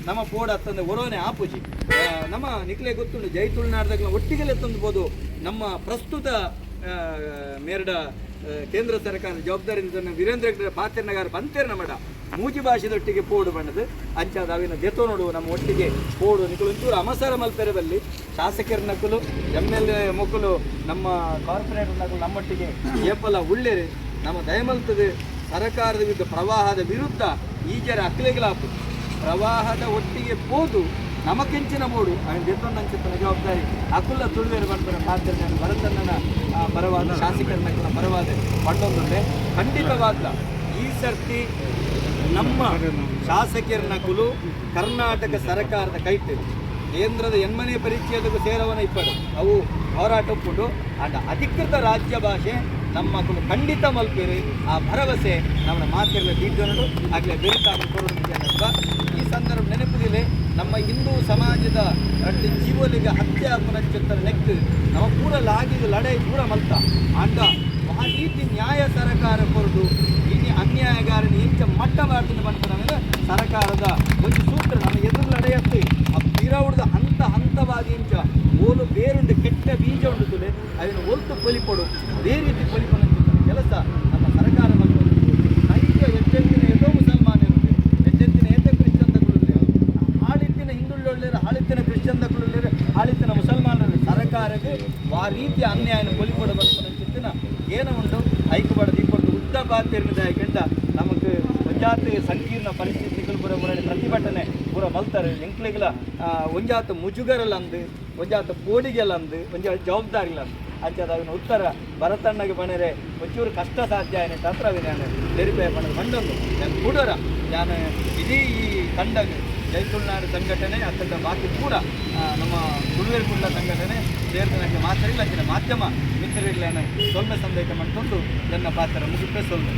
ನಮ್ಮ ಪೋಡ ಅತ್ತಂದೆ ಒರೋನೆ ಆಪುಜಿ. ನಮ್ಮ ನಿಕ್ಲೆ ಗೊತ್ತುಂಡು, ಜೈ ತುಳುನಾಡ್ದಾಗ ಒಟ್ಟಿಗೆಲೆ ತಂದ್ಬೋದು. ನಮ್ಮ ಪ್ರಸ್ತುತ ಮೇರಡ ಕೇಂದ್ರ ಸರ್ಕಾರ ಜವಾಬ್ದಾರಿ ವೀರೇಂದ್ರ ಹೆಗ್ಗಡೆ ಪಾತೆರ್ನಗಾರ ಪಂತೇರ್ ನಮಡ ಮೂಜಿ ಭಾಷೆದೊಟ್ಟಿಗೆ ಪೋಡು ಬಣ್ಣದು. ಅಂಚಾದ ಅವಿನ ದೆತೋ ನೋಡು, ನಮ್ಮ ಒಟ್ಟಿಗೆ ಪೋಡು. ನಿಕುಲು ಒಂಚೂರು ಅಮಸರ ಮಲ್ಪೆರೆ ಬಲ್ಲಿ. ಶಾಸಕರ ನಕಲು, ಎಮ್ಎಲ್ಎ ಮೊಕಲು, ನಮ್ಮ ಕಾರ್ಪೊರೇಟರ್ ನಕಲು ನಮ್ಮೊಟ್ಟಿಗೆ ಏಪಲ ಉಳ್ಳೇರು. ನಮ್ಮ ದಯಮಲ್ತದೆ ಸರ್ಕಾರದ ವಿರುದ್ಧ, ಪ್ರವಾಹದ ವಿರುದ್ಧ ಈಜರ ಅಕ್ಲೆಗಳಾಪು ಪ್ರವಾಹದ ಒಟ್ಟಿಗೆ ಪೋದು ನಮಕೆಂಚಿನ ಬೋಡು ಅವನ ದೆತ್ತೊಂದಂಚಿತ್ತನ ಜವಾಬ್ದಾರಿ ಅಕುಲ್ಲ ತುಳುವೇರು ಬರ್ತಾರೆ ಪಾತ್ರ. ಭರತಣ್ಣನ ಪರವಾದ, ಶಾಸಕರ ಪರವಾದ ಪಂಡೊಂದುಂಡೆ. ಖಂಡಿತವಾದ್ಲ ಈ ಸರ್ತಿ ನಮ್ಮ ಶಾಸಕರ ನಕಲು ಕರ್ನಾಟಕ ಸರ್ಕಾರದ ಕೈಟ್ ಕೇಂದ್ರದ ಎನ್ಮನೆ ಪರಿಚ್ಛೇದಕ್ಕೂ ಸೇರವನ ಇಪ್ಪಡು ಅವು ಹೋರಾಟ ಉಪ್ಪುಂಡು. ಅಂಡ ಅಧಿಕೃತ ರಾಜ್ಯ ಭಾಷೆ ನಮ್ಮ ಕುಲು ಖಂಡಿತ ಮಲ್ಪೇರು. ಆ ಭರವಸೆ ನಮ್ಮ ಮಾತಿರಲ ದೀರ್ಘನಡು ಆಗಲೇ ಬೆರಿತಾ ಕೊರಡು. ಈ ಸಂದರ್ಭ ನೆನಪುದಿಲೆ, ನಮ್ಮ ಹಿಂದೂ ಸಮಾಜದ ರಡ್ಡು ಜೀವಲಿಗೆ ಹತ್ಯೆ ಆಪುನಂಚಿತ್ತರ ನೆಕ್ ನಮ್ಮ ಪೂರ ಲಾಗಿದ ಲಡೈ ಪೂರ ಮಲ್ತ. ಅಂಡ ಆ ರೀತಿ ನ್ಯಾಯ ಸರ್ಕಾರ ಕೊರಡು ಇನಿ ಅನ್ಯಾಯಗಾರನ ಇಂಚ ಮಟ್ಟ ಮಾಡ್ತೀನಿ ಬಂತ. ಸರ್ಕಾರದ ಒಂದು ಸೂತ್ರ ನಮ್ಮ ಎದುರು ಲಡೆಯತ್ತು ಆ ಪಿರವುಡ್ದ ಹಂತ ಹಂತವಾಗಿ ಇಂಚ ಓಲು ಬೇರುಂಡು, ಕೆಟ್ಟ ಬೀಜ ಉಂಡು ತುಲೆ ಅದನ್ನು ಒಲ್ತು ಪೊಲಿಪೊಡು. ಅದೇ ರೀತಿ ಪೊಲಿಪೊನಂಚಿನ ಕೆಲಸ ನಮ್ಮ ಸರ್ಕಾರ ಮಲ್ಪೊಡು. ನೈಜ ಎಚ್ಚೆತ್ತಿನ ಏತೋ ಮುಸಲ್ಮಾನರು, ಎಚ್ಚೆತ್ತಿನ ಏತೋ ಕ್ರಿಶ್ಚಿಯನ್ ದಕುಲು, ಹಾಳಿತ್ತಿನ ಹಿಂದುಳ್ಳೊಳ್ಳೆರು, ಹಾಳಿತ್ತಿನ ಕ್ರಿಶ್ಚಿಯನ್ ದಕುಲುಲ್ಲೆರ್, ಹಾಳಿತ್ತಿನ ಮುಸಲ್ಮಾನರು. ಸರ್ಕಾರಕ್ಕೆ ಆ ರೀತಿಯ ಅನ್ಯಾಯನ ಪೊಲಿಪೊಡ ಬರ್ಪುನಂಚಿತ್ತಿನ ಏನ ಉಂಡು ಐಕುಬಡ ದೀಪೊಡು ಉದ್ದ ಬಾತೆರ್ನಿದ. ನಮಕ್ ಒಂಜಾತ್ ಸಂಕೀರ್ಣ ಪರಿಸ್ಥಿತಿಗಳು ಪೂರ ಮುರಳಿ ಪ್ರತಿಭಟನೆ ಪೂರ ಮಲ್ತಾರೆ. ಎಂಕ್ಲೆಗ್ಲ ಒಂಜಾತ ಮುಜುಗರಲಂದು, ಒಂಜಾತ ಪೋಡಿಗೆಲಂದು, ಒಂಜಾತ ಜವಾಬ್ದಾರಿಲಂದು. ಅಂಚಾದ ಅವಿನ ಉತ್ತರ ಭರತಣ್ಣಗೆ ಬಣರೆ ಒಂಚೂರು ಕಷ್ಟ ಸಾಧ್ಯ ಆಯ್ನೆ ತತ್ರ ಅವಿನ ತೆರಿಪೆ ಪಣದು ಮಂಡೊಂದು. ನಾನು ಕೂಡರ ನಾನು ಇಡೀ ಈ ತಂಡಗ್, ಜೈ ತುಳುನಾಡು ಸಂಘಟನೆ ಅತ್ತಂಡ ಬಾಕಿ ಕೂಡ ನಮ್ಮ ತುಳುವೇರು ಕುಡ್ಲ ಸಂಘಟನೆ ಸೇರಿದ ಮಾತ್ರ ಇಲ್ಲ, ಅಂಚಿನ ಮಾಧ್ಯಮ ಮಿತ್ರರಿಲ್ಲ ಸೊಲ್ಮೆ ಸಂದೇಶ ಮಂಟೊಂದು ನನ್ನ ಪಾತ್ರ ಮುಗಿಪೆ. ಸೊಲ್ಮೆ.